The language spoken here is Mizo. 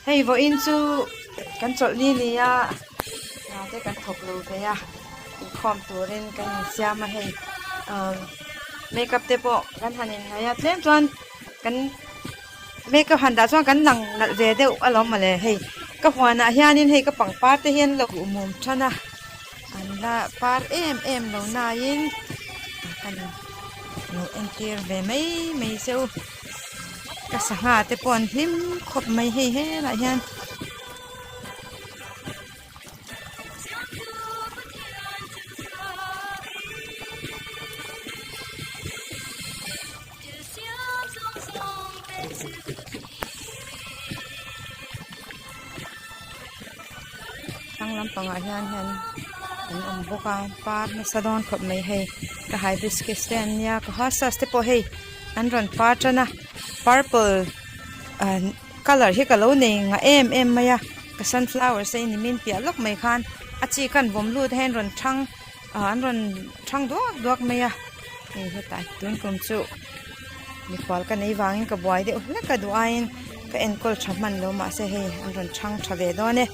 Hei vawiin chu kan chawlh ni ni a hna te kan thawk lo ve a inkhawm turin kan insiam a hei ahh makeup te pawh kan han inhnawih a tlem chuan kan makeup han dah chuan kan lang nalh ve deuh alawm mawle hei ka huanah hianin hei ka pangpar te hian lo kuhmum than a an la par em em lo naiin kan lo entir ve mai mai cheu. Ka sangha te pawh an hlim khawp mai hei helaiah hian. Thlang lampangah hian hian an awm bawk a par nasa dawn khawp mai hei ka hibiscus te an nia ka hostas te pawh hei an rawn par tan a purple ah colour hi ka lo nei ngah em em mai a ka sunflower te hi nimin piah lawk mai khan a chi khan vawm lut hian rawn thang ah an rawn thang duak duak mai a hei hetah tun kum chu mikhual ka nei vangin ka buai deuh hlek a duh aiin ka enkawl tha hman lo mahse hei an rawn thang tha ve dawn e.